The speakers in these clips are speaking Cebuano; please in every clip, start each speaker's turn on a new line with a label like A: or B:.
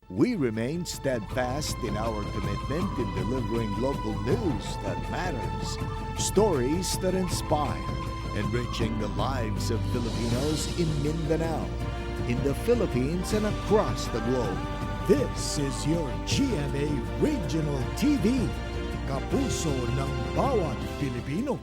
A: We remain steadfast in our commitment in delivering local news that matters, stories that inspire, enriching the lives of Filipinos in Mindanao, in the Philippines, and across the globe. This is your GMA Regional TV, kapuso ng bawat Pilipino.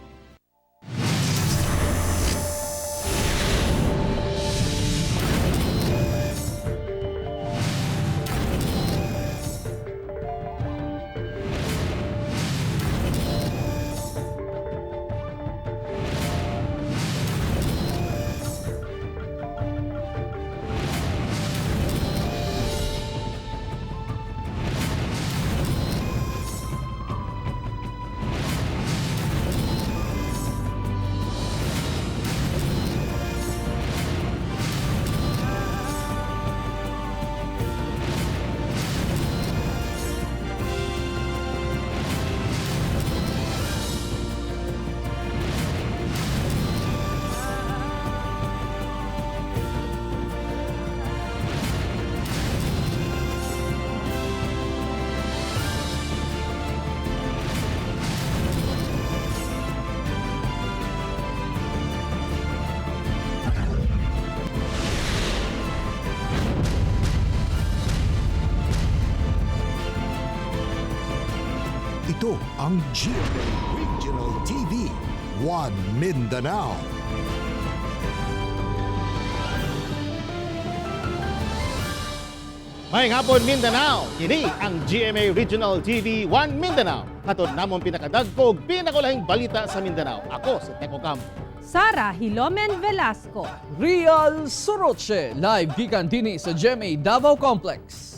A: Ito ang GMA Regional TV, One Mindanao.
B: Maayong hapon, Mindanao. Kini ang GMA Regional TV 1 Mindanao. Hatod namon pinakadagko ug pinakulahing balita sa Mindanao. Ako si Teco Campo.
C: Sara Hilomen Velasco.
D: Real Soroche, live gikan dinhi sa GMA Davao Complex.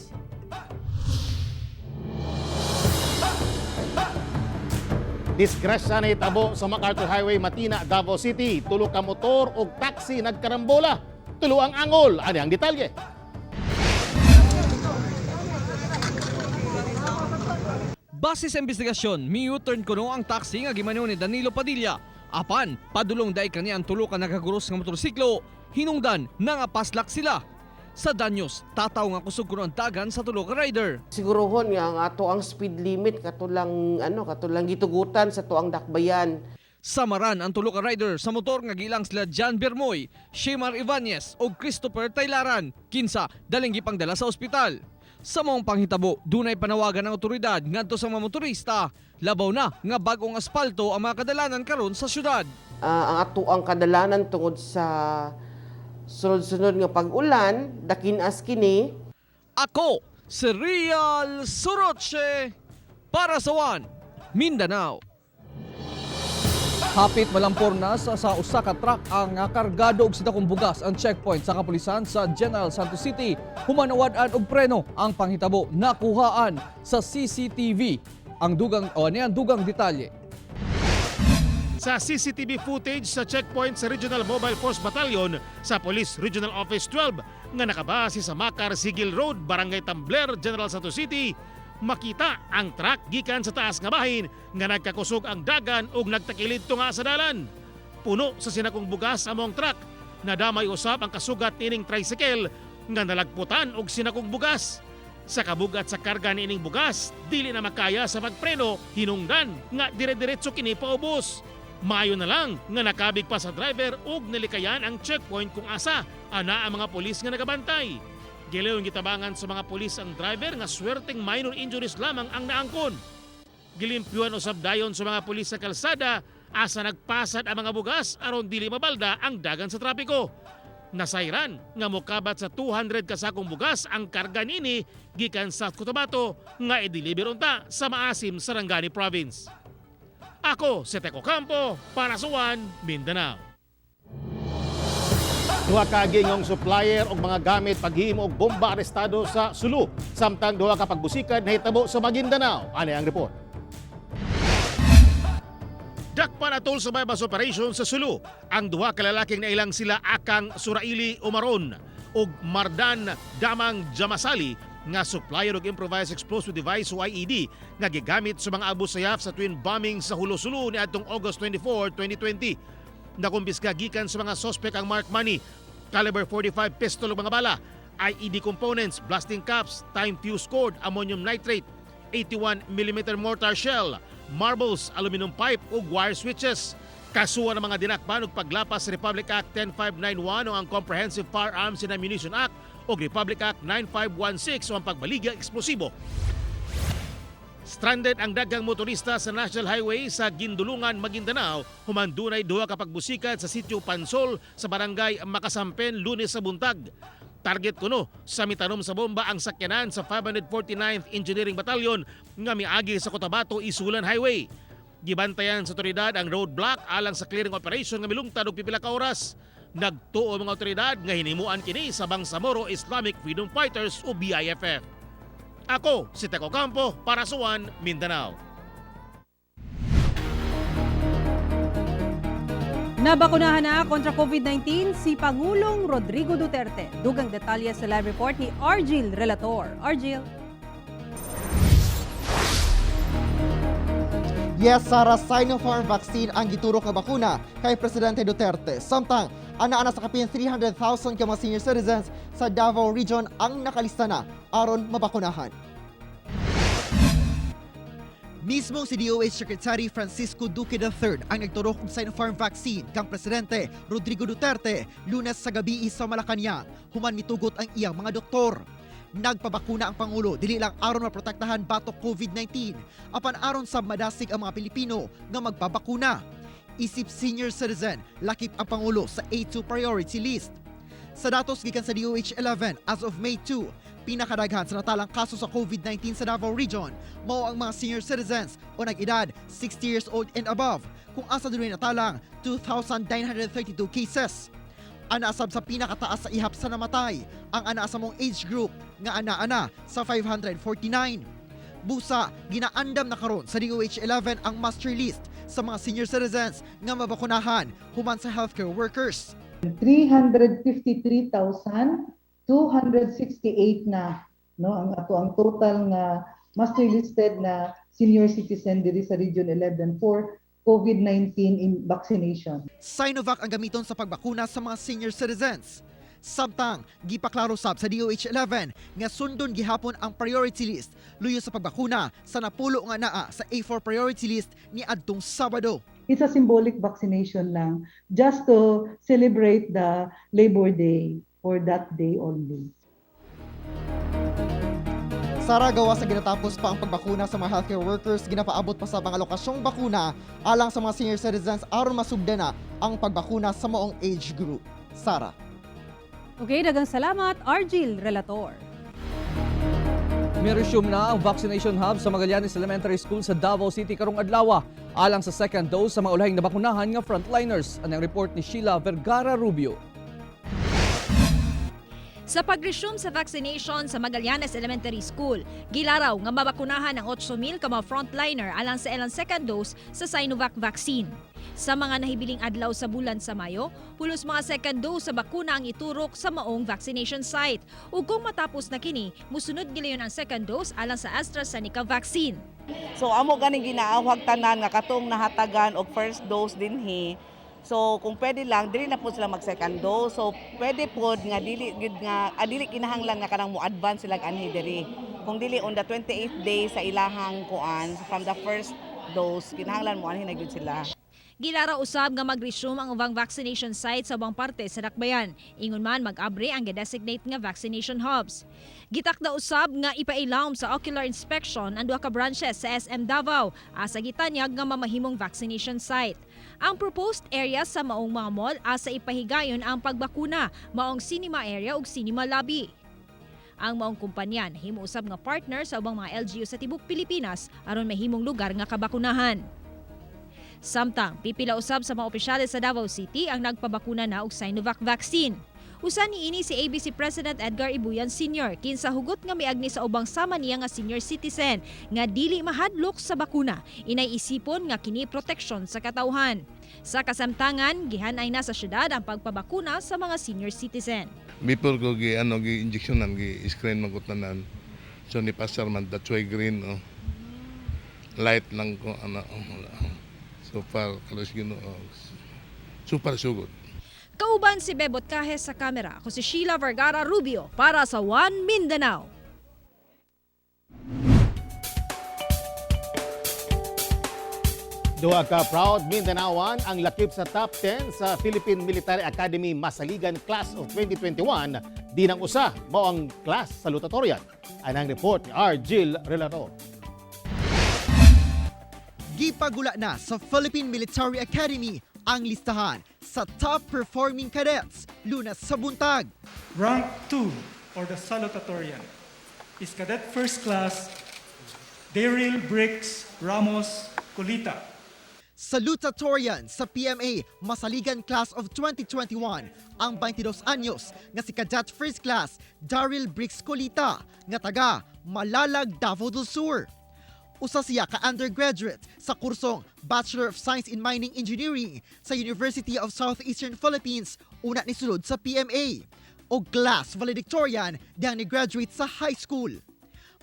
B: Disgrasya nahitabo sa MacArthur Highway, Matina, Davao City. Tulo ka motor ug taxi nagkarambola. Tulo ang angol. Ani ang detalye.
D: Base sa investigasyon, mi-U-turn kuno ang taxi nga gimaneho ni Danilo Padilla. Apan, padulong dai kani ang tulo ka nagaguros nga motorsiklo, hinungdan nangapaslak sila. Sa danyos, tataw nga kusog kuno ang dagan sa tulo ka rider.
E: Siguruhon nga ang ato ang speed limit katulang ano katulang gitugutan sa tuang dakbayan.
D: Samaran ang tulo ka rider sa motor nga gilang sila John Bermoy, Shemar Ibanez ug Christopher Taylaran, kinsa daling gipangdala sa ospital. Sa maong panghitabo, dunay panawagan ng otoridad ngadto sa mga motorista. Labaw na nga bag-ong aspalto ang mga kadalanan karon sa syudad.
E: Ah, ang ato ang kadalanan tungod sa sunod-sunod nga pag-ulan, dakinas kini.
D: Ako si Real Soroche para sa One Mindanao. Hapit malampor na sa usa ka truck ang kargado og sidakong bugas ang checkpoint sa kapulisan sa General Santos City. Humanawad-an og preno ang panghitabo nakuhaan sa CCTV. Ang dugang o ani ang dugang detalye.
B: Sa CCTV footage sa checkpoint sa Regional Mobile Force Battalion sa Police Regional Office 12 nga nakabase sa Makar Sigil Road, Barangay Tambler, General Santos City, makita ang truck gikan sa taas nga bahin nga nagkakusog ang dagan ug nagtakilid tunga sa dalan. Puno sa sinakong bugas among truck. Nadamay usab ang kasugat nining tricycle nga nalagputan og sinakong bugas. Sa kabugat sa karga niining bugas, dili na makaya sa pagpreno, hinungdan nga dire-diretso kini paubos. Maayo na lang nga nakabig pa sa driver ug nilikayan ang checkpoint kung asa ana ang mga pulis nga nagabantay. Gilew gitabangan sa mga pulis ang driver nga swerteng minor injuries lamang ang naangkon. Gilimpyuan usab dayon sa mga pulis sa kalsada asa nagpasad ang mga bugas aron dili mabalda ang dagan sa trapiko. Nasayran nga mokabat sa 200 kasakong bugas ang karga nini gikan sa Cotabato nga i-deliver unta sa Maasim, Sarangani Province. Ako si Teco Campo para sa One Mindanao. Duha ka gingong supplier og mga gamit paghimo og bomba arestado sa Sulu samtang duha ka pagbusikan nahitabo sa Maguindanao. Ani ang report. Dakpan atol sa bypass operation sa Sulu ang duha ka lalaking nailang sila Akang Suraili Umaron ug Mardan Damang Jamasali nga supplier og improvised explosive device o IED nga gigamit sa mga Abu Sayyaf sa twin bombing sa Hulo Sulu niadtong August 24, 2020. Nakumpiska gikan sa mga sospek ang mark money, caliber 45 pistol ug mga bala, IED components, blasting caps, time fuse cord, ammonium nitrate, 81 mm mortar shell, marbles, aluminum pipe ug wire switches. Kasuhan ang mga dinakpan og paglapas sa Republic Act 10591 o ang Comprehensive Firearms and Ammunition Act o Republic Act 9516 o ang pagbaligya eksplosibo. Stranded ang daghang motorista sa National Highway sa Guindulungan, Maguindanao, human dunay duha ka pagbusikad sa sitio Pansol sa barangay Makasampen, Lunes sa buntag. Target kuno sa mitanom sa bomba ang sakyanan sa 549th Engineering Battalion nga miagi sa Cotabato Isulan Highway. Gibantayan sa otoridad ang roadblock alang sa clearing operation nga milungtad og pipila ka oras. Nagtuo mga otoridad nga hinimuan kini sa Bangsamoro Islamic Freedom Fighters o BIFF. Ako si Teco Campo para sa One Mindanao.
C: Nabakunahan na kontra COVID-19 si Pangulong Rodrigo Duterte. Dugang detalye sa live report ni Argil Relator. Argil.
F: Yes, Sara, Sinopharm vaccine ang giturok nga bakuna kay Presidente Duterte. Samtang, ana-ana sa kapin 300,000 ka mga senior citizens sa Davao Region ang nakalista na aron mabakunahan. Mismo si DOH Secretary Francisco Duque III ang nagturok og Sinopharm vaccine kang Presidente Rodrigo Duterte Lunes sa gabi sa Malacañang, human mitugot ang iyang mga doktor. Nagpabakuna ang Pangulo dili lang aron maprotektahan batok COVID-19 apan aron sa madasig ang mga Pilipino nga magpabakuna. Isip senior citizen, lakip ang Pangulo sa A2 priority list. Sa datos gikan sa DOH 11 as of May 2, pinakadaghan sa natalang kaso sa COVID-19 sa Davao Region mao ang mga senior citizens o nag-edad 60 years old and above, kung asa dunay natalang 2,932 cases. Ana sab sa pinakataas sa ihap sa namatay ang ana sa mong age group nga ana-ana sa 549. Busa, ginaandam na karon sa DOH 11 ang master list sa mga senior citizens nga mabakunahan human sa healthcare workers.
G: 353,268 na, no, ang ato ang total nga master listed na senior citizen diri sa Region 11 for COVID-19 in vaccination.
F: Sinovac ang gamiton sa pagbakuna sa mga senior citizens. Samtang, gipaklaro sab sa DOH 11 nga sundon gihapon ang priority list luyo sa pagbakuna sa napulo nga naa sa A4 priority list ni adtong Sabado.
G: It's a symbolic vaccination lang, just to celebrate the Labor Day for that day only.
F: Sara, gawa sa ginatapos pa ang pagbakuna sa mga healthcare workers, ginapaabot pa sa mga lokasyong bakuna alang sa mga senior citizens aron masugdan na ang pagbakuna sa maong age group. Sara.
C: Okay, dagang salamat, Argil Relator.
D: Miresume na ang vaccination hub sa Magallanes Elementary School sa Davao City karong adlaw alang sa second dose sa mga ulahing nabakunahan nga frontliners. Anang report ni Sheila Vergara Rubio.
H: Sa pag-resume sa vaccination sa Magallanes Elementary School, gilaraw nga mabakunahan ang 8,000 ka mga frontliner alang sa ilang second dose sa Sinovac vaccine. Sa mga nahibiling adlaw sa bulan sa Mayo, pulos mga second dose sa bakuna ang iturok sa maong vaccination site. Ug kung matapos na kini, musunod gilayon ang second dose alang sa AstraZeneca vaccine.
I: So amo ganing ginaawhag tanan nga katong nahatagan og first dose dinhi. So kung pwede lang, dili na po sila mag second dose. So pwede pod nga dili gid nga dili kinahanglan nga kanang mo advance sila anhi diri. Kung dili, on the 28th day sa ilahang kuan from the first dose, kinahanglan mo anhi na gyud sila.
H: Gilara usab nga mag-resume ang ubang vaccination site sa ubang parte sa dakbayan. Ingon man mag-abre ang designate nga vaccination hubs. Gitakda usab nga ipailawom sa ocular inspection ang duha ka branches sa SM Davao asa gitanyag nga mamahimong vaccination site. Ang proposed area sa maong mga mall asa ipahigayon ang pagbakuna, maong cinema area ug cinema lobby. Ang maong kumpanya nahimo usab nga partner sa ubang mga LGU sa tibok Pilipinas aron mahimong lugar nga kabakunahan. Samtang, pipila usab sa mga opisyales sa Davao City ang nagpabakuna na og Sinovac vaccine. Usa niini si ABC President Edgar Ibuyan Sr. kinsa hugot nga miagni sa ubang sama niya nga senior citizen nga dili mahadlok sa bakuna. Inay isipon nga kini proteksyon sa katawhan. Sa kasamtangan, gihanay na sa syudad ang pagpabakuna sa mga senior citizen.
J: Before ko gi ano, gi injectionan, gi screen man ko tanan. So ni pasar man, that's why green, oh. Light lang ko ana, oh, wala. So far kalos Ginoo. So far so good.
H: Kauban si Bebot Cajes sa kamera. Ako si Sheila Vergara Rubio para sa One Mindanao.
B: Duha ka proud Mindanaoan ang lakip sa top 10 sa Philippine Military Academy Masaligan Class of 2021. Dinang usa mao ang class salutatorian. Anang report ni R. Jill Relator.
F: Gipagula na sa Philippine Military Academy ang listahan sa top performing cadets Lunes sa buntag.
K: Rank 2, or the salutatorian, is Cadet First Class Daryl Briggs Ramos Colita.
F: Salutatorian sa PMA Masaligan Class of 2021 ang 22 anyos nga si Cadet First Class Daryl Briggs Colita nga taga Malalag, Davao del Sur. Usa siya ka undergraduate sa kursong Bachelor of Science in Mining Engineering sa University of Southeastern Philippines, una ni sulod sa PMA. O class valedictorian diyang ni-graduate sa high school.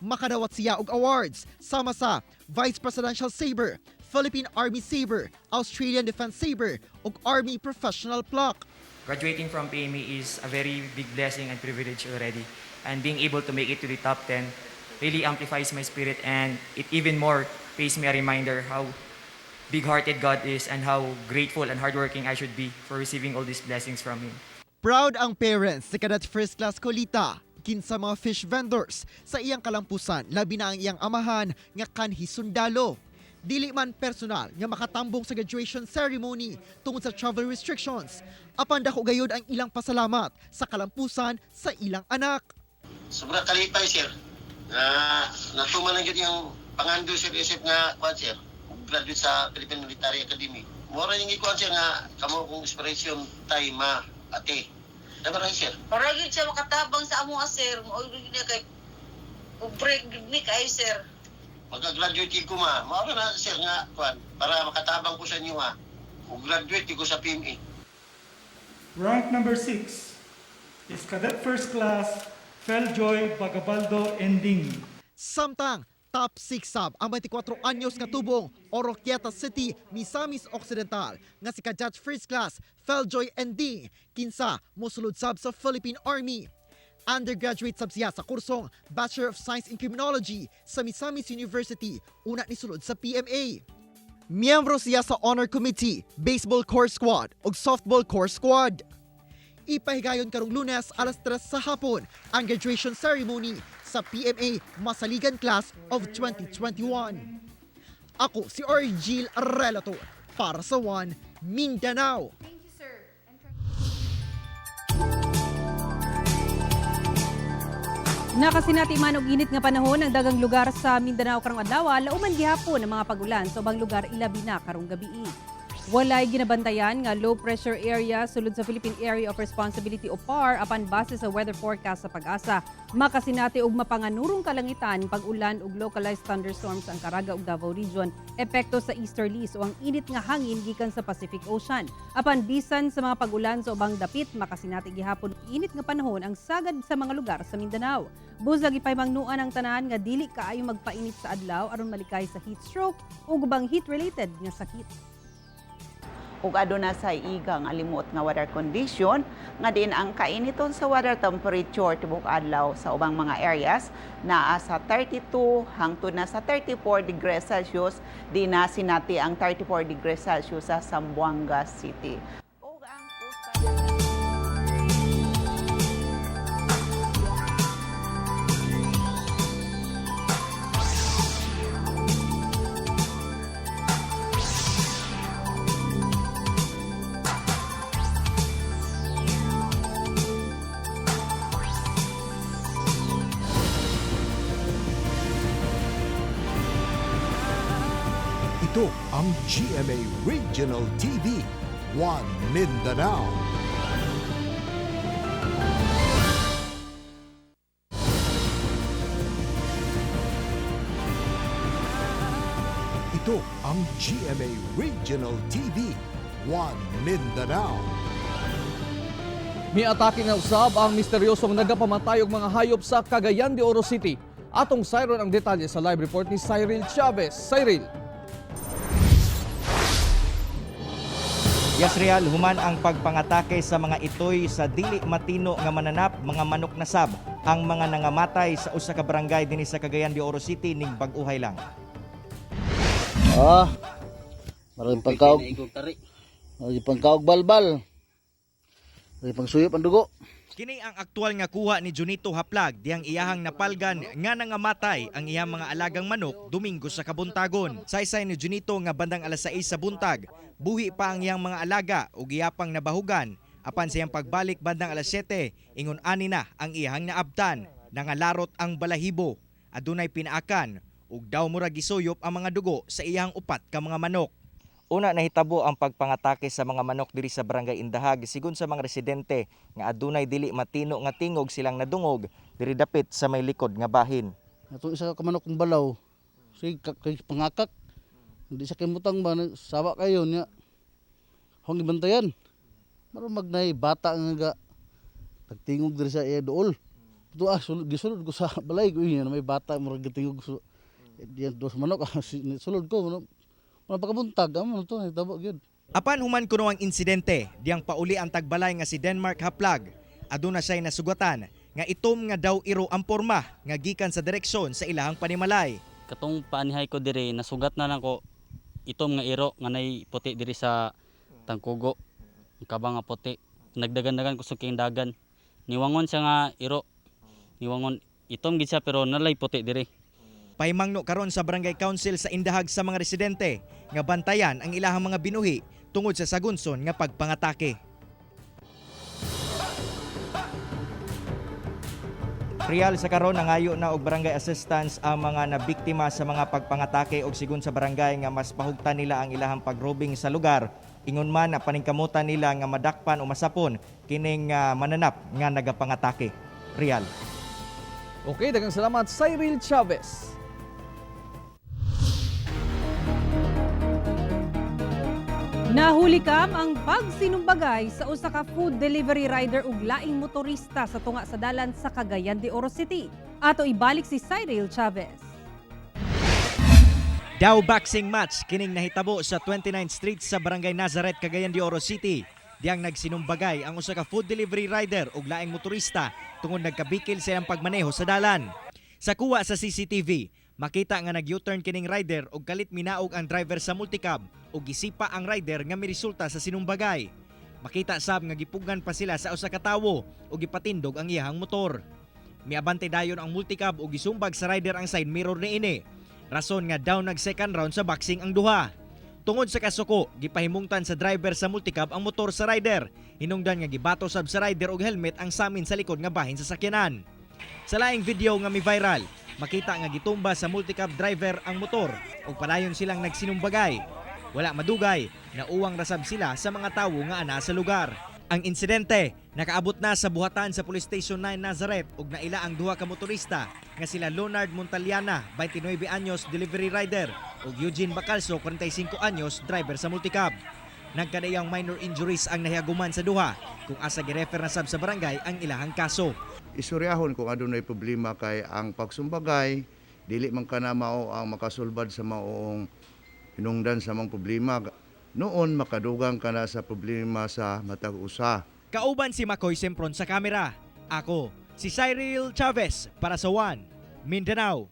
F: Makadawat siya og awards sama sa Vice Presidential Saber, Philippine Army Saber, Australian Defense Saber ug Army Professional Plaque.
L: Graduating from PMA is a very big blessing and privilege already. And being able to make it to the top 10 really amplifies my spirit, and it even more pays me a reminder how big-hearted God is and how grateful and hardworking I should be for receiving all these blessings from Him.
F: Proud ang parents si Cadet First Class Colita kinsa mga fish vendors sa iyang kalampusan, labi na ang iyang amahan nga kanhi sundalo. Dili man personal nga makatambong sa graduation ceremony tungod sa travel restrictions. Apan dako gayud ang ilang pasalamat sa kalampusan sa ilang anak.
M: Sobra kalipay, sir, na natuman lang yun yung pangando, sir, isip nga kuan, sir, graduate sa Philippine Military Academy. Mura yung ikuan, sir, nga kamo kong inspiration tay, ma, ate. Dapat rin, sir.
N: Para gyud siya makatabang sa amo, sir. Mao gyud niya kay pobre gyud ni kay sir.
M: Magka-graduate ko, ma. Mura na, sir, nga kuan para makatabang ko sa inyo, ha. Kung graduate ko sa PMA.
K: Rank number 6 is Cadet First Class Feljoy Bagabaldo Ending.
F: Samtang top 6 sab ang 24 anyos nga tubong Oroquieta City, Misamis Occidental nga si Cadet First Class Feljoy Ending, kinsa mosulod sab sa Philippine Army. Undergraduate sab siya sa kursong Bachelor of Science in Criminology sa Misamis University, una ni sulod sa PMA. Miyembro siya sa Honor Committee, Baseball Core Squad ug Softball Core Squad. Ipahigayon karong Lunes alas 3 sa hapon ang graduation ceremony sa PMA Masaligan Class of 2021. Ako si Argil Relator para sa One Mindanao.
C: Nakasinati man og init nga panahon ang dagang lugar sa Mindanao karong adlaw, lauman gihapon ang mga pag-ulan sa ubang lugar, ilabi na karong gabii. Walay ginabantayan nga low pressure area sulod sa Philippine Area of Responsibility o PAR, apan base sa weather forecast sa Pag-asa, makasinati og mapanganurong kalangitan, pag-ulan ug localized thunderstorms ang Caraga ug Davao Region, epekto sa easterlies o ang init nga hangin gikan sa Pacific Ocean. Apan bisan sa mga pag-ulan sa ubang dapit, makasinati gihapon og init nga panahon ang sagad sa mga lugar sa Mindanao. Busag ipahimangnuan ang tanan nga dili kaayo magpainit sa adlaw aron malikay sa heat stroke ug ubang heat-related nga sakit.
I: Ug aduna sa igang alimot nga weather condition nga din ang kainiton sa weather temperature tibok adlaw sa ubang mga areas naa sa 32 hangtod na sa 34 degrees Celsius, di na sinati ang 34 degrees Celsius sa Zamboanga City. Ug ang coastal
A: Ito ang GMA Regional TV, One Mindanao. Ito ang GMA Regional TV, One Mindanao.
D: Miatake nga usab ang misteryosong nagapamatay og mga hayop sa Cagayan de Oro City. Atong sayron ang detalye sa live report ni Cyril Chavez. Cyril.
O: Yes, Real, human ang pagpangatake sa mga itoy sa dili matino nga mananap, mga manok na sab ang mga nangamatay sa usa ka barangay dinhi sa Cagayan de Oro City ning bag-uhay lang.
P: Ah, maraming pangkaog. Maraming pangkaog balbal. Maraming pangsuyop ang dugo.
O: Kini ang aktual nga kuha ni Junito Haplag diyang iyahang napalgan nga nangamatay ang iyang mga alagang manok Domingo sa Kabuntagon. Saysay ni Junito nga bandang alas 6 sa buntag, buhi pa ang iyang mga alaga ug iyapang nabahugan. Apan sa iyang pagbalik bandang alas 7, ingon ani na ang iyahang naabtan. Nangalarot ang balahibo, adunay pinaakan ug daw murag gisuyop ang mga dugo sa iyahang upat ka mga manok. Una nahitabo ang pagpangatake sa mga manok diri sa Barangay Indahag sigon sa mga residente nga adunay dili matino nga tingog silang nadungog diri dapit sa may likod nga bahin.
P: Atong isa ka manok kong balaw. Sige, kay pangakak. Hindi sa kimutang ba, sawa kayo niya. Hong ibantayan. Maron magnay bata nga ga. Nagtingog diri sa iya dool. Ito ah, sulod, gisulod ko sa balay ko yun. May bata murag gitingog so, diyan dos manok ah, sulod ko manok. Mga pagkabuntag, amo to, nahitabo gyud.
O: Apan human kuno ang insidente, diyang pauli ang tagbalay nga si Denmark Haplag. Aduna siya'y nasugatan nga itom nga daw iro ang porma nga gikan sa direksyon sa ilahang panimalay.
Q: Katong paanihay ko diri nasugat na lang ko itom nga iro nga nay puti diri sa tangkugo. Ang kabang nga puti. Nagdagan-dagan ko sa king dagan. Niwangon siya nga iro. Niwangon itom gid siya pero nalay puti diri.
O: Pahimangno karon sa Barangay Council sa Indahag sa mga residente nga bantayan ang ilahang mga binuhi tungod sa sagunson nga pagpangatake. Real sa karon nangayo na og barangay assistance ang mga nabiktima sa mga pagpangatake og sigon sa barangay nga mas pahugtan nila ang ilahang pagrobing sa lugar. Ingon man na paningkamutan nila nga madakpan o masapon kining mananap nga nagapangatake. Real.
D: Okay, daghang salamat Cyril Chavez.
C: Nahuli kam ang pagsinumbagay sa usa ka food delivery rider ug laing motorista sa tunga sa dalan sa Cagayan de Oro City. Ato ibalik si Cyril Chavez.
O: Daw boxing match kining nahitabo sa 29th Street sa Barangay Nazareth, Cagayan de Oro City. Diyang nagsinumbagay ang usa ka food delivery rider ug laing motorista tungod nagkabikil sa iyang pagmaneho sa dalan. Sa kuwa sa CCTV, makita nga nag-U-turn kining rider ug kalit minaog ang driver sa multicab ug gisipa ang rider nga miresulta sa sinumbagay. Makita sab nga gipugan pa sila sa usa ka tawo ug gipatindog ang iyahang motor. Miabante dayon ang multicab ug gisumbag sa rider ang side mirror niini. Rason nga daw nag second round sa boxing ang duha. Tungod sa kasuko, gipahimungtan sa driver sa multicab ang motor sa rider. Hinungdan nga gibato sab sa rider og helmet ang samin sa likod nga bahin sa sakyanan. Sa laing video nga mi viral, makita nga gitumba sa multicab driver ang motor ug padayon silang nagsinumbagay. Wala madugay, nauwang rasab sila sa mga tawo nga ana sa lugar. Ang insidente nakaabot na sa buhatan sa Police Station 9 Nazareth ug naila ang duha ka motorista nga sila Leonard Montaliana, 29 anyos, delivery rider, ug Eugene Bacalso, 45 anyos, driver sa multicab. Nagkadaiyang minor injuries ang nahiaguman sa duha kung asa girefer na sab sa barangay ang ilahang kaso.
R: Isuryahon kung adunay problema kay ang pagsumbagay dili man kana mao ang makasulbad sa maoong hinungdan sa mga problema. Noon makadugang kana sa problema sa matag usa.
O: Kauban si Makoy Sempron sa kamera. Ako, si Cyril Chavez para sa One, Mindanao.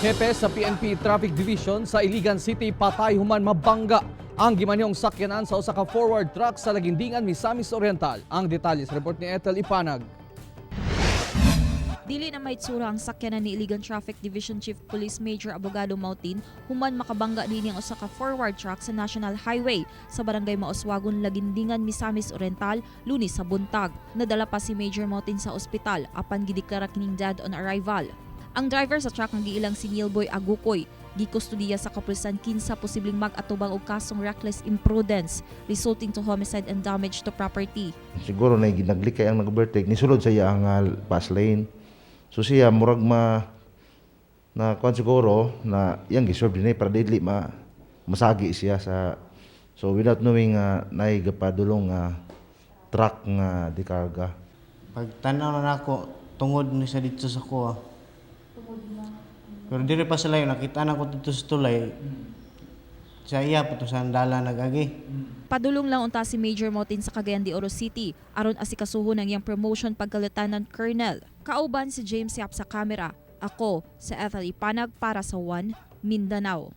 D: Hepe sa PNP Traffic Division sa Iligan City patay human mabangga ang gimanihong sakyanan sa usa ka forward truck sa Lagindingan, Misamis Oriental. Ang detalye sa report ni Ethel Ipanag.
H: Dili na mahitsura ang sakyanan ni Iligan Traffic Division Chief Police Major Abogado Mautin human makabangga dinhi ang usa ka forward truck sa National Highway sa Barangay Mauswagon, Lagindingan, Misamis Oriental, Lunes sa buntag. Nadala pa si Major Mautin sa ospital apan gideklara kining dead on arrival. Ang driver sa truck nga giilang si Neil Boy Agukoy gikustudiya sa kapulisan kinsa posibleng mag-atubang og kasong reckless imprudence resulting to homicide and damage to property.
S: Siguro na naglikay ang nag-overtake nisulod sa iya ang pass lane. So siya murag ma na kuan siguro na iyang giserve din para dili ma masagi siya sa, so without knowing naay gapadulong truck nga di karga.
T: Pagtanaw na nako, tungod ni sa dito sa kuha. Pero diri pa sa layo, nakita na ko dito sa tulay. Sa iya po to sa dala nagagi.
U: Padulong lang unta si Major Motin sa Cagayan de Oro City aron asikasuhon ang iyang promotion pagka-lieutenant colonel. Kauban si James Yap sa kamera. Ako sa Ethel Ipanag para sa One Mindanao.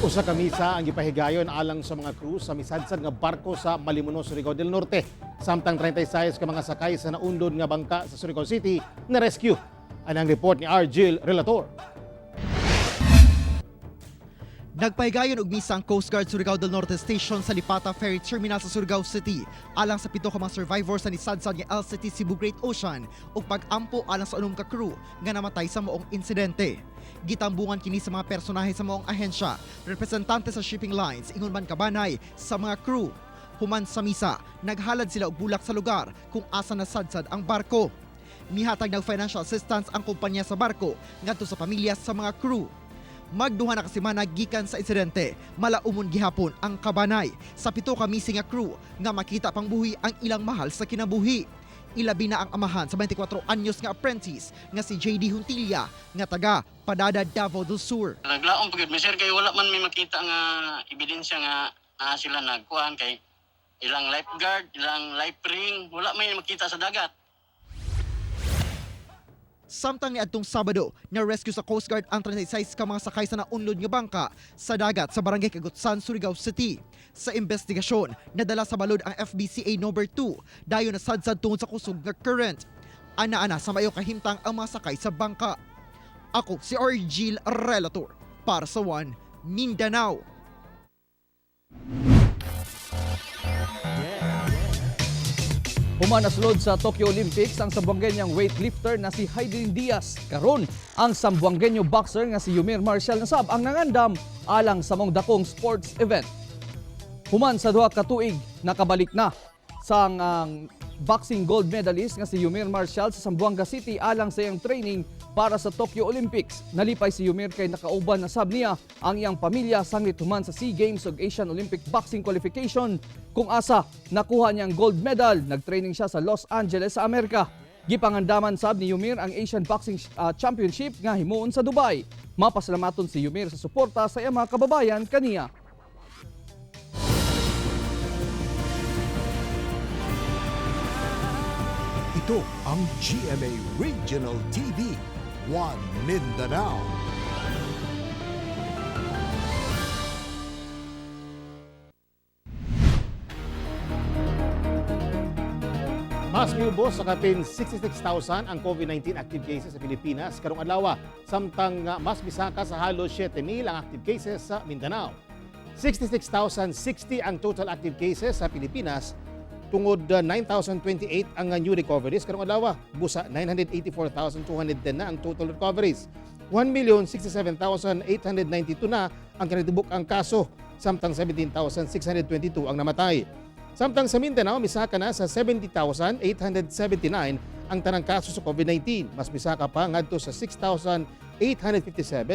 B: Usa ka misa ang gipahigayon alang sa mga crew sa misadsad nga barko sa Malimuno, Surigao del Norte. Samtang 36 ka mga sakay sa naundod nga bangka sa Surigao City na rescue. Anang report ni Argil Relator.
F: Nagpahigayon og misa ang Coast Guard Surigao del Norte Station sa Lipata Ferry Terminal sa Surigao City alang sa 7 ka mga survivors sa nisadsad nga LCT Cebu Great Ocean ug pag-ampo alang sa 6 ka crew nga namatay sa maong insidente. Gitambungan kini sa mga personahe sa maong ahensya, representante sa shipping lines, ingon man kabanay sa mga crew. Human sa misa, naghalad sila og bulak sa lugar kung asa nasadsad ang barko. Mihatag ng financial assistance ang kumpanya sa barko ngadto sa pamilya sa mga crew. Magduha na kasemana gikan sa insidente, malaumon gihapon ang kabanay sa 7 ka missing nga crew nga makita pang buhi ang ilang mahal sa kinabuhi. Ilabi na ang amahan sa 24 anyos nga apprentice nga si JD Juntilla nga taga Padada, Davao del Sur.
V: Naglaom pagid mi sir kay wala man may makita nga ebidensya nga naa sila nagkuan kay ilang lifeguard, ilang life ring, wala may makita sa dagat.
F: Samtang niadtong Sabado, na-rescue sa Coast Guard ang 36 ka mga sakay sa naunlod nga bangka sa dagat sa Barangay Kagutsan, Surigao City. Sa investigasyon, nadala sa balod ang FBCA number 2 dayon nasadsad tungod sa kusog nga current. Ana-ana sa mayo kahimtang ang mga sakay sa bangka. Ako si Argil Relator para sa One Mindanao.
D: Human nasulod sa Tokyo Olympics ang Zamboangueñang weightlifter na si Hidilyn Diaz. Karon ang Zamboangueño boxer nga si Eumir Marcial nasab ang nangandam alang sa maong dakong sports event. Human sa 2 ka tuig, nakabalik na sa ang boxing gold medalist nga si Eumir Marcial sa Zamboanga City alang sa iyang training para sa Tokyo Olympics. Nalipay si Eumir kay nakauban na sab niya ang iyang pamilya sanglit human sa SEA Games ug Asian Olympic Boxing Qualification kung asa nakuha niya ang gold medal. Nagtraining siya sa Los Angeles sa Amerika. Gipangandaman sab ni Eumir ang Asian Boxing Championship nga himuon sa Dubai. Mapasalamaton si Eumir sa suporta sa iyang mga kababayan kaniya.
A: Ito ang GMA Regional TV, One Mindanao.
B: Mas miubos sa kapin 66,000 ang COVID-19 active cases sa Pilipinas karong adlaw, samtang mas misaka sa halos 7,000 ang active cases sa Mindanao. 66,060 ang total active cases sa Pilipinas tungod 9,028 ang new recoveries karong adlaw. Busa 984,210 na ang total recoveries. 1,067,892 na ang kinatibuk ang kaso, samtang 17,622 ang namatay. Samtang sa Mindanao, misaka na sa 70,879 ang tanang kaso sa COVID-19. Mas misaka pa ngadto sa 6,857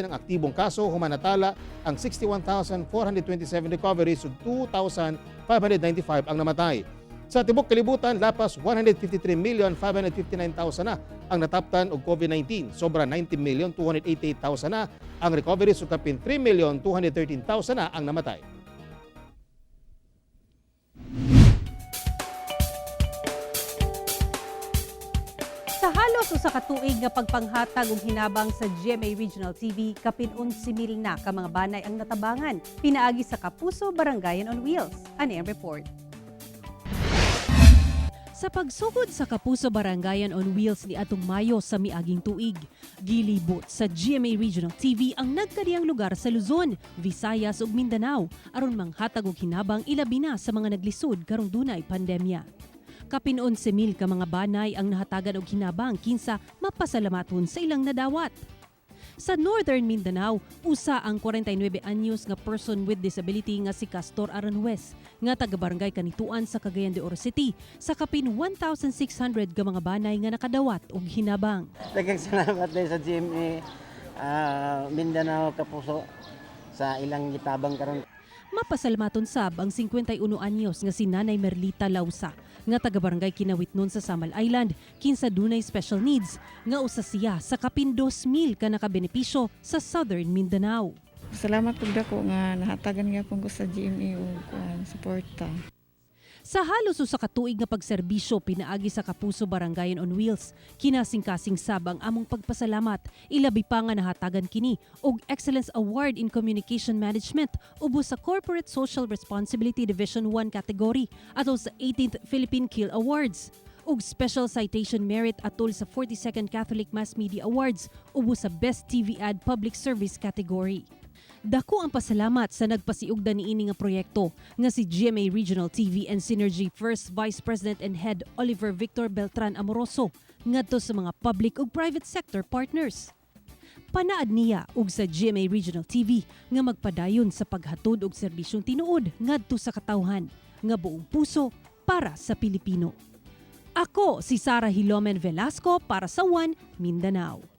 B: ang aktibong kaso, humanatala ang 61,427 recoveries ug 2,595 ang namatay. Sa tibok kalibutan, lapas 153,559,000 na ang nataptan og COVID-19. Sobra 90,288,000 na ang recoveries ug kapin 3,213,000 na ang namatay.
C: Sa halos 1 ka tuig nga pagpanghatag og hinabang sa GMA Regional TV, kapin 11,000 na ka mga banay ang natabangan pinaagi sa Kapuso Barangayan on Wheels. Ani ang report.
W: Sa pagsugod sa Kapuso Barangayan on Wheels ni atong Mayo sa miaging tuig, gilibot sa GMA Regional TV ang nagkadiyang lugar sa Luzon, Visayas ug Mindanao aron manghatag og hinabang ilabi na sa mga naglisod karong dunay pandemya. Kapin 11,000 ka mga banay ang nahatagan og hinabang kinsa mapasalamaton sa ilang nadawat. Sa Northern Mindanao, usa ang 49 anyos nga person with disability nga si Castor Aranjuez nga taga-barangay Kanituan sa Cagayan de Oro City sa kapin 1,600 ka mga banay nga nakadawat og hinabang.
X: Daghang salamat din sa GMA Mindanao Kapuso sa ilang gitabang karon.
W: Mapasalamaton sab ang 51 anyos nga si Nanay Merlita Lausa nga taga-barangay Kinawitnon sa Samal Island kinsa dunay special needs nga usa siya sa kapin 2,000 ka nakabenepisyo sa Southern Mindanao.
E: Salamat pud dako nga nahatagan gyapon ko sa GMA og kuan, suporta.
W: Sa halos usa ka tuig nga pagserbisyo pinaagi sa Kapuso Barangayan on Wheels, kinasingkasing sab ang among pagpasalamat, ilabi pa nga nahatagan kini og Excellence Award in Communication Management ubos sa Corporate Social Responsibility Division 1 category atol sa 18th Philippine Kill Awards ug Special Citation Merit atol sa 42nd Catholic Mass Media Awards ubos sa Best TV Ad Public Service category. Dako ang pasalamat sa nagpasiugda niini nga proyekto nga si GMA Regional TV and Synergy First Vice President and Head Oliver Victor Beltran Amoroso ngadto sa mga public ug private sector partners. Panaad niya ug sa GMA Regional TV nga magpadayon sa paghatod og serbisyong tinuod ngadto sa katawhan nga buong puso para sa Pilipino. Ako si Sara Hilomen Velasco para sa One Mindanao.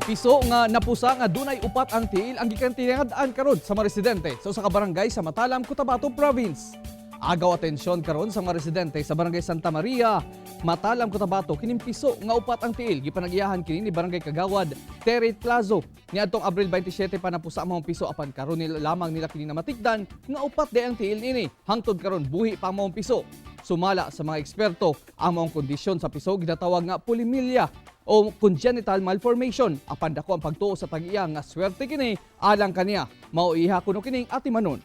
D: Piso nga napusa nga dunay upat ang tiil ang gikan tinangad-an karon sa mga residente sa usa ka barangay sa Matalam, Cotabato Province. Agaw atensyon karon sa mga residente sa Barangay Santa Maria, Matalam, Cotabato kining piso nga upat ang tiil gipanag-iyahan kini ni Barangay Kagawad Terry Plazo. Niadtong Abril 27 pa napusa ang maong piso, apan karon nila lamang nila kini namatikdan nga upat di ang tiil niini. Hangtod karon buhi pa ang maong piso. Sumala sa mga eksperto, ang maong kondisyon sa piso ginatawag nga polymelia o congenital malformation. Apan dako ang pagtuo sa tag-iya nga swerte kini alang kaniya. Mao iha kuno kining atimanon.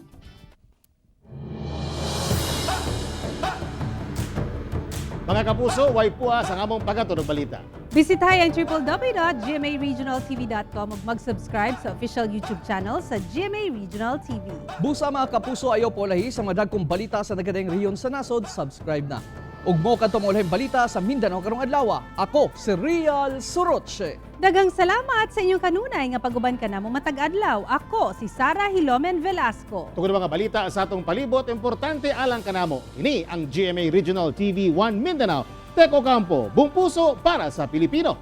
B: Mga kapuso, way puas ang among pagatunog balita.
C: Bisitahin ang www.gmaregionaltv.com ug mag-subscribe sa official YouTube channel sa GMA Regional TV.
D: Busa mga kapuso, ayaw polahi sa mga dagkong balita sa nagadayang rehiyon sa nasod, subscribe na. Ug mo kadto mo balita sa Mindanao karong adlaw. Ako si Real Suroche.
C: Daghang salamat sa inyong kanunay nga pag-uban kanamo matag adlaw. Ako si Sara Hilomen Velasco.
B: Tungod mga balita sa atong palibot, importante alang kanamo. Ini ang GMA Regional TV 1 Mindanao. Tek Ocampo, buong puso para sa Pilipino.